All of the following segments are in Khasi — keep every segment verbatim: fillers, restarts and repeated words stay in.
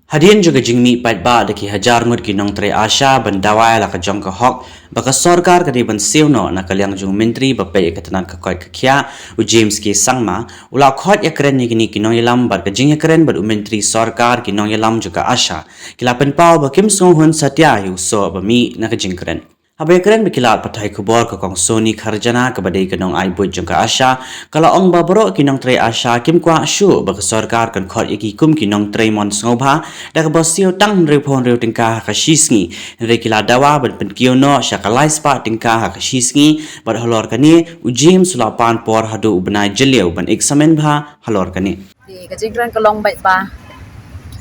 Hadien jong ka jingmih paidbah da ki hajar ngut ki nongtrei ASHA ban dawa ïa la ka jong ka hok ba ka sorkar ka dei ban siew noh, na ka liang jong u Myntri ba peit ïa ka tnat ka koit ka khiah, u James K Sangma, u la khot ïakren ïa kine ki nongïalam bad ka jingïakren bad u Myntri sorkar, ki nongïalam jong ka ASHA ki la pynpaw ba kim sngewhun satia ïa u soh ba mih na ka jingkren. Haba ïakren bad ki lad pathai khubor, ka Kong Sony Kharjana, kaba dei ka nongai buit jong ka ASHA, ka la ong ba baroh ki nongtrei ASHA kim kwah shuh ba ka sorkar kan khot ïa ki kum ki nongtrei mon sngewbha da kaba siew tang hynriewphew hynriew tyngka ha ka shi sngi. Hynrei ki la dawa ban pynkiew noh sha ka lai spah tyngka ha ka shi sngi, bad halor kane u James u la pan por haduh u bnai Jylliew ban examine bha halor kane. Te ka jingkren ka long beit ba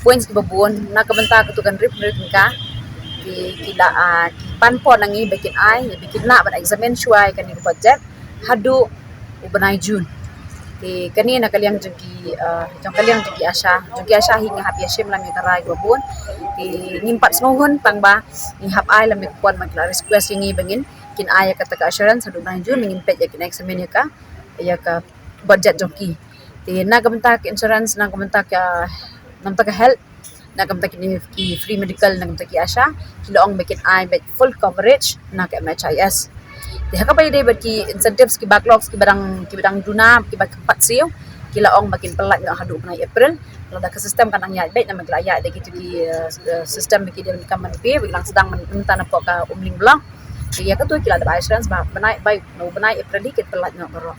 points kiba bun na ka bynta katu ka hynriewphew hynriew tyngka. Te ki la, ah, ki pan por na ngi ba kin ai, ba kin lah ban examine shuwa ïa kane ka budget haduh u bnai June. Te kane na ka liang jong ki, ah, jong ka liang jong ki ASHA, jong ki ASHA hi ngi hap ïashim lam ïa ka rai kiba bun. Te ngim pat sngewhun tang ba ngi hap ai lam ïa ka por, ma ki la request ïa ngi ba ngin, kin ai ïa kata ka assurance haduh u bnai June, ba ngin peit ïa, kin examine ïa ka, ïa ka budget jong ki. Te na ka bynta ka insurance, na ka bynta ka, na ka bynta ka health, na ka bynta ki, ki free medical, na ka bynta ki ASHA, ki la ong ba kin ai beit full coverage na ka MHIS. Te ha kaba ïadei bad ki incentives, ki backlogs kiba dang, kiba dang duna, kiba khlem pat siew, ki la ong ba kin pyllait noh haduh u bnai April. Lada ka system kan nang ïaid beit, namar ki la ïaid da kitu ki, eh, system ba ki dei ban kam ban pay, ba ki dang sdang mynta napoh ka Umling Block. Te ïa katu ki la dep ai assurance ba bnai, bai, u bnai April hi kin pyllait noh baroh.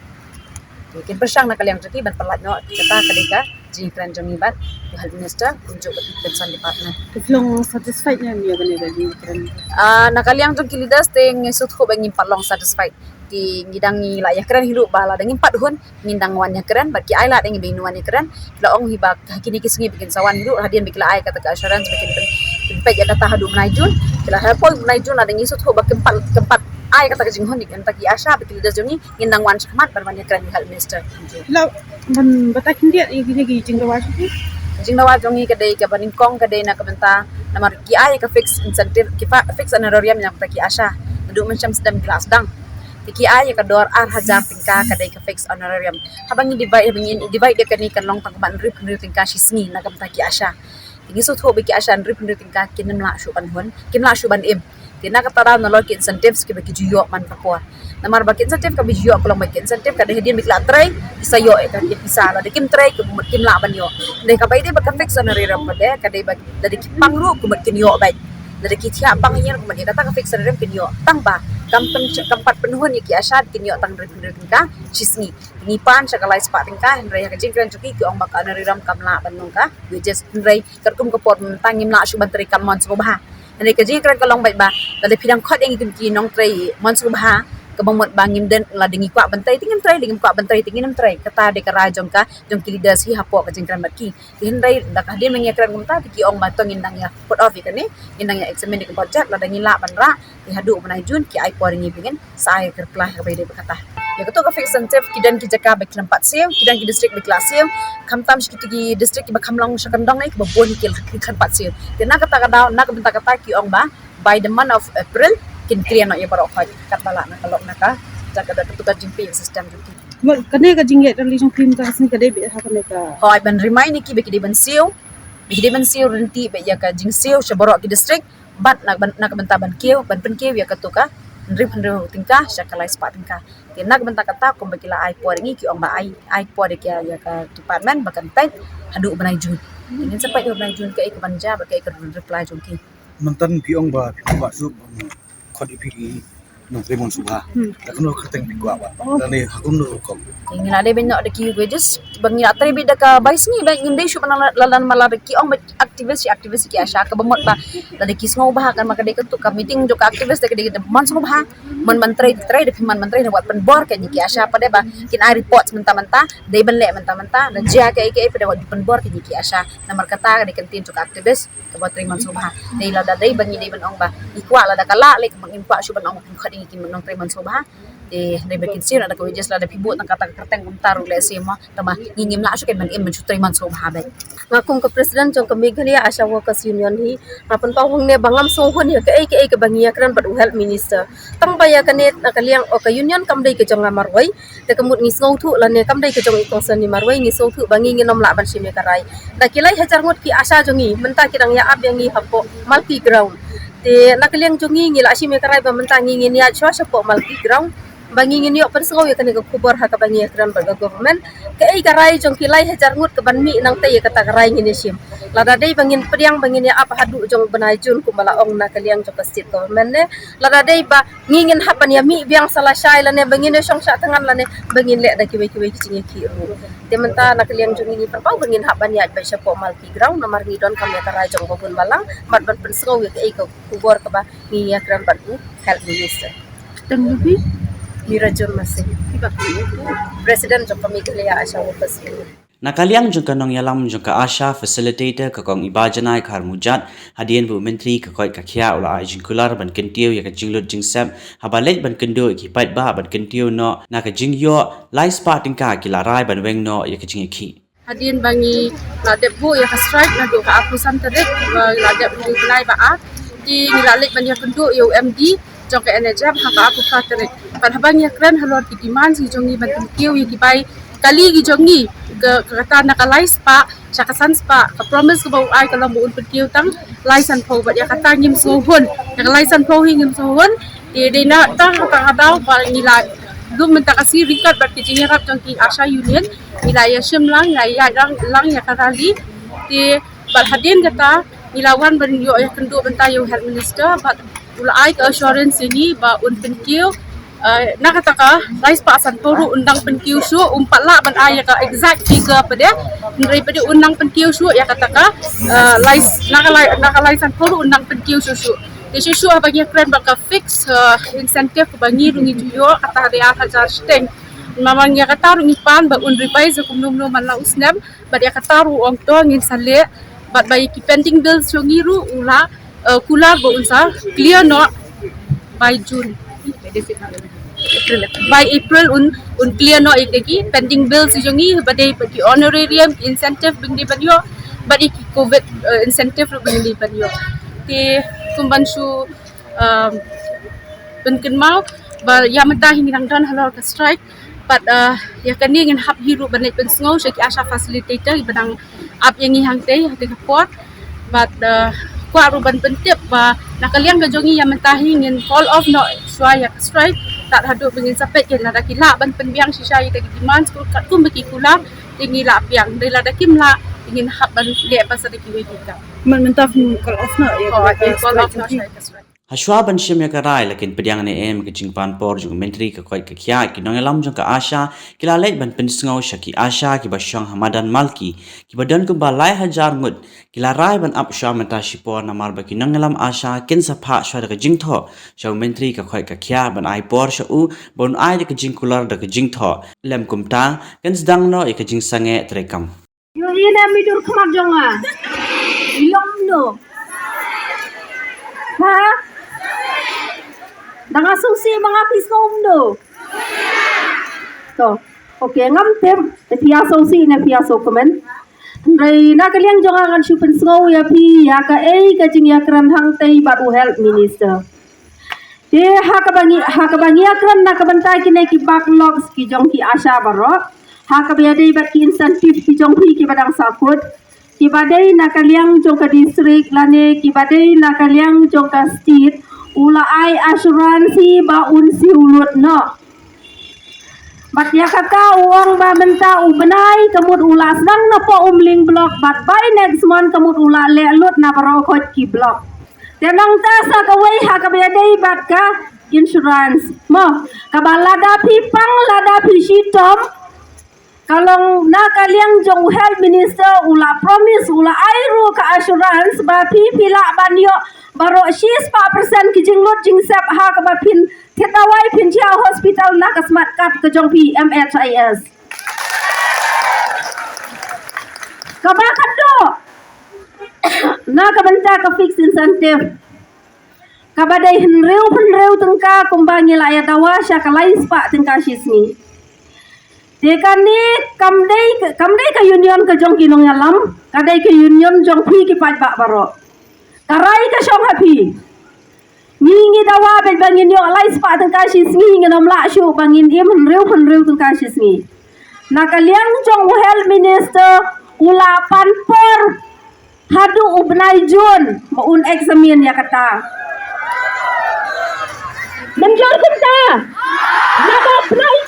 Te kin pyrshang na ka liang jong ki ban pyllait noh, kata ka dei ka jingkren jong ngi bad u Health Minister kumjuh bad ki concerned department. Te phi long satisfied ne em ïa kane ka jingkren? Ah, na ka liang jong ki leaders te ngi sngewthuh ba ngim pat long satisfied. Te ngi dang, ngi la ïakren hi ruh ba lada ngim pat hun ngin dang wan ïakren, bad ki ai lad ïa ngi ba ngin wan ïakren. Ki la ong hi ba ha kine ki sngi ba kin sa wan hi ruh, hadien ba ki la ai kata ka assurance ba kin pyn-, pynpeit ïa kata haduh u bnai June. Ki la, hapoh u bnai June lada ngi sngewthuh ba kim pat, kim pat ai kata ka jinghun ïa kita ki ASHA, bad ki leaders jong ngi, ngin dang wan shakhmat ban wan ïakren ïa u Health Minister. Lah ban batai khyndiat ïa kine ki jingdawa jong ki? Jingdawa jong ngi ka dei kaba nyngkong, ka dei na ka bynta, namar ki ai ïa ka fixed incentive, ki fa-, fixed honorarium na ka bynta ki ASHA naduh mynshem sdang, ki la sdang. Te ki ai ïa ka dor ar hajar tyngka, ka dei ka fixed honorarium. Haba ngi divide, haba ngi divide ïa kane, kan long tang kaba hynriewphew hynriew tyngka shi sngi na ka bynta ki ASHA. Te ngi sngewthuh ba ki ASHA hynriewphew hynriew tyngka kin ym lah shuh ban hun, kim lah shuh ban im. Te na kata ka daw nalor ki incentives kiba ki ju ïoh man ka por. Namar ba ki incentive kaba ju ïoh ka long ba ki incentive ka dei hadien ba ki la trei, ki sa ïoh ïa ka, ïa ka pisa. Lada kim trei, ka mut kim lah ban ïoh. Te kaba ïadei bad ka fixed honorarium pat de, ka dei ba lada ki pang ruh ka mut kin ïoh beit. Lada ki thiah pang hi, ka mut ïa kata ka fixed honorarium kin ïoh. Tang ba kam pyn-, kam pat pynhun ïa ki ASHA, kin ïoh tang hynriewphew hynriew tyngka shi sngi. Ngi pan sha ka lai spah tyngka, hynrei ha ka jingkren jong ki, ki ong ba ka honorarium kam lah ban long ka wages, hynrei katkum ka por mynta ngim lah shuh ban trei kam mon sngewbha. Hynrei ka jingkren ka long beit ba lada phi dang khot ïa ngi kum ki nongtrei mon sngewbha, kaba mut ba ngim don, lada ngi kwah ban trei te ngin trei, lada ngim kwah ban trei te ngin ym trei. Kata dei ka rai jong ka, jong ki leaders hi hapoh ka jingkren bad ki. Te hynrei da ka hadien ba ngi ïakren kumta te ki ong ba to ngin dang ïa put off ïa kane, ngin dang ïa examine ïa ka budget, lada ngi lah ban rah te haduh u bnai June ki ai por ïa ngi ba ngin sa ai ka reply ha kaba ïadei bad kata. Ïa katu ka fixed incentive, ki don ki jaka ba ki khlem pat siew, ki don ki district ba ki la siew, khamtam shi kitu ki district kiba kham long sha kyndong ne, kiba bun ki la, ki khlem pat siew. Te na kata ka daw, na ka bynta kata ki ong ba by the month of April kin clear noh ïa baroh khoit, katba lah na ka lok na ka jaka da katu ka jingpay system jong ki. Mo, kane ka jingïaid rally jong ki mynta ka sngi ka dei beit ha kane ka, hooid, ban remind ïa ki ba ki dei ban siew, ba ki dei ban siew ryntih beit ïa ka jingsiew sha baroh ki district. Bad na, ban, na ka bynta ban kiew, ban pynkiew ïa katu ka hynriew hynriew tyngka sha ka lai spah tyngka. Te na ka bynta kata, kumba ki la ai por ïa ngi, ki ong ba ai, ai por ïa ki, ïa ka department ba kan peit haduh u bnai June. Te ngin sa peit haduh u bnai June kaei kaban jia bad kaei ka reply jong ki. Mynta phi ong ba phi kwah shuh ban khot ïa phi ki nongtrei mon sngewbha. Hmm. Da kano ka kyrteng phi kwah ba? Oh. Da ne ha kumno rukom? Te ngi la dei ban ïoh da ki wages ba ngi la trei beit da ka bai sngi, ba ngim dei shuh ban la, la, la, la, la, ki ong ba activist, activist ki ASHA, kaba mut ba lada ki sngewbha kan, ma ka dei katu ka meeting jong ka activist, da ka dei ka mon sngewbha. Mon ban trei, trei, da phi mon ban trei, da wat pynbor ka ïa ki ASHA, pat de ba kin ai reports mynta mynta, dei ban leh mynta mynta, da jia kaei kaei, pat de wat pynbor ka ïa ki ASHA. Namar kata ka dei ka ktien jong ka activist kaba trei mon sngewbha. Dei lada dei ba ngi dei ban ong ba ngi kwah, lada ka lah leh, ba ngim kwah shuh ban ong ba phin khot ïa ngi ki nongtrei mon sngewbha. Te dei ba kin siew na da ka wages lada phi buh tang kata ka kyrteng kumta ruh lehse mo, tangba ngi ngim lah shuh kein ban im ban shu trei mynshuwa bha beit. Nga kum ka president jong ka Meghalaya Asha Workers Union hi, nga pynpaw hangne ba ngam sngewhun ïa kaei kaei kaba ngi ïakren bad u health minister. Tangba ïa kane na ka liang o ka union kam dei ka jong nga marwei, te ka mut ngi sngewthuh lane kam dei ka jong i kongsan hi marwei, ngi sngewthuh ba ngi ngin ym lah ban shim ïa ka rai. Da ki lai hajar ngut ki ASHA jong ngi mynta ki dang ïa ap ïa ngi hapoh Malki ground. Te na ka liang jong ngi ngi la shim ïa ka rai ba mynta ngi ngin ïaid shuwa shapoh Malki ground ba ngi ngin ïoh pynsngew ïa kane ka khubor ha kaba ngi ïakren bad ka government. Kaei ka rai jong ki lai hajar ngut kaban mih nangta ïa kata ka rai ngin ïa shim. Lada dei ba ngin pdiang ba ngin ïa ap haduh jong u bnai June kumba la ong na ka liang jong ka state government ne, lada dei ba ngi ngin hap ban ïa mih biang sa lashai lane ba ngin ïa shong shah thngan lane ba ngin leh da kiwei kiwei ki jingïakhih ruh. Te mynta na ka liang jong ngi ngi pynpaw ba ngin hap ban ïaid beit shapoh Malki ground namar ngi donkam ïa ka rai jong u babun balang bad ban pynsngew ïa kaei ka khubor kaba ngi ïakren bad u health minister. Tang rubi Mira Jun Masing, president jong ka Meghalaya Asha Workers Union. Na ka liang jong ka nongïalam jong ka ASHA facilitator ka kong Ibajanai Kharmujat, hadien ba u myntri ka koit ka khiah u la ai jingkular ban kyntiew ïa ka jinglut jingsep haba leit ban kynduh ïa ki paidbah ban kyntiew noh na ka jingïoh lai spah tyngka, ki la rai ban weng noh ïa ka jingïakhih. Hadien ba ngi la dep buh ïa ka strike naduh ka arphew san tarik, ba la dep ngi bnai ba ar, ki ngi la leit ban ïakynduh ïa u MD jong ka NHM ha ka arphew phra tarik. Bad haba ngi ïakren halor ki demands ki jong ngi ban kyntiew ïa ki bai kali ki jong ngi, ka, ka kata na ka lai spah sha ka san spah, ka promise kaba u ai ka long ba un pynkiew tang lai sanphew, bad ïa kata ngim sngewhun, ïa ka lai sanphew hi ngim sngewhun. Te dei na ta kata ka daw ba ngi la lum mynta ka sngi ryngkat bad ki jingïarap jong ki ASHA Union, ngi la ïa shim lang, ngi la ïa lang, lang ïa ka rally. Te bad hadien kata ngi la wan ban ïoh ïakynduh bynta ïa u health minister bad u la ai ka assurance ïa ngi ba un pynkiew, eh, na kata ka lai spah sanphew ruh un dang pynkiew shuh, um pat lah ban ai ïa ka exact figure pat de, hynrei pat de un dang pynkiew shuh ïa kata ka, eh, lai s-, na ka lai, na ka lai sanphew ruh un dang pynkiew shuh shuh. Te shuh shuh haba ngi ïakren bad ka fixed, eh, incentive kaba ngi ruh ngi ju ïoh, kata dei ar hajar shiteng. Namar ïa kata ruh ngi pan ba un revise kumno kumno man la u snem, bad ïa kata ruh ong to ngin sa leh, bad ba ïa ki pending bills jong ngi ruh u la, eh, kular ba un sa clear noh by June. By April un, un clear noh ïa ki pending bills jong ngi, ba dei ba ki honorarium, ki incentive ba ngi dei ban ïoh, bad ïa ki covid, eh, incentive ruh ba ngi dei ban ïoh. Te kum ban shu, um, pynkynmaw ba ïa mynta hi ngi dang don halor ka strike, bad, uh, ïa kane ngin hap hi ruh ban leit pynsngew sha ki ASHA facilitator kiba dang ap ïa ngi hangtei, hangtei ka por. Bad, uh, kwah ruh ban pyntip ba na ka liang ka jong ngi ïa mynta hi ngin call off noh shuwa ïa ka strike tad haduh ba ngin sa peit, lada ki lah ban pynbiang shisha ïa ki demands katkum ba ki kular, te ngi lah biang, hynrei lada kim lah te ngin hap ban leh pat sa da kiwei ki kam. Man mynta phin call off noh ïa ka strike. Hashwa ban shim ïa ka rai la kin pdiang ne em ka jingpan por jong u myntri ka koit ka khiah, ki nongïalam jong ka ASHA ki la leit ban pynsngew sha ki ASHA kiba shong ha madan Malki, kiba don kumba lai hajar ngut, ki la rai ban ap shuwa mynta shipor namar ba ki nongïalam ASHA kin sa phah shuwa da ka jingthoh sha u myntri ka koit ka khiah ban ai por sha u ba un ai da ka jingkular da ka jingthoh. Lym kumta kan sdang noh ïa ka jingsangeh treikam. Ïohi ne mi dur khmat jong nga. I long no. Ha? Da nga sngewsih ma nga, phi sngew kumno? To. Okay, ngam tip phi ïa sngewsih ne phi ïa sngewkmen. Hynrei na ka liang jong nga ngan shu pynsngew ïa phi ïa kaei ka jingïakren hangtei bad u health minister. Te ha kaba ngi, ha kaba ngi ïakren na ka bynta kine ki backlogs ki jong ki ASHA baroh, ha kaba ïadei bad ki incentive ki jong phi kiba dang sahkut, kiba dei na ka liang jong ka district lane kiba dei na ka liang jong ka state, u la ai assurance hi ba un siew lut noh. Bad ïa kata u ong ba mynta u bnai ka mut u la sdang na poh Umling block, bad by next month ka mut u la leh lut na baroh khoit ki block. Te nangta sa kawei ha kaba ïadei bad ka insurance. Mo, kaba lada phi pang, lada phi shitom, ka long na ka liang jong u health minister u la promise, u la ai ruh ka assurance ba phi phi lah ban ïoh baroh shispah percent ki jinglut jingsep ha kaba phin thied dawai, phin thiah hospital na ka smart card ka jong phi, M H I S. Kaba khadduh na ka bynta ka fixed incentive. kaba dei hynriew hynriew tyngka kumba ngi la ïa dawa sha ka lai spah tyngka shi sngi. Te kane kam dei kam dei ka union ka jong ki nongïalam, ka dei ka union jong phi ki paidbah baroh. Ka rai ka shong ha phi. Ngi ngi dawa bad ba ngin ïoh lai spah tyngka shi sngi, ngin ym lah shuh ba ngin im hynriew hynriew tyngka shi sngi. Na ka liang jong u health minister, u la pan por haduh u bnai Jun ba un examine ïa kata. Mynjur kumta. Naba bnai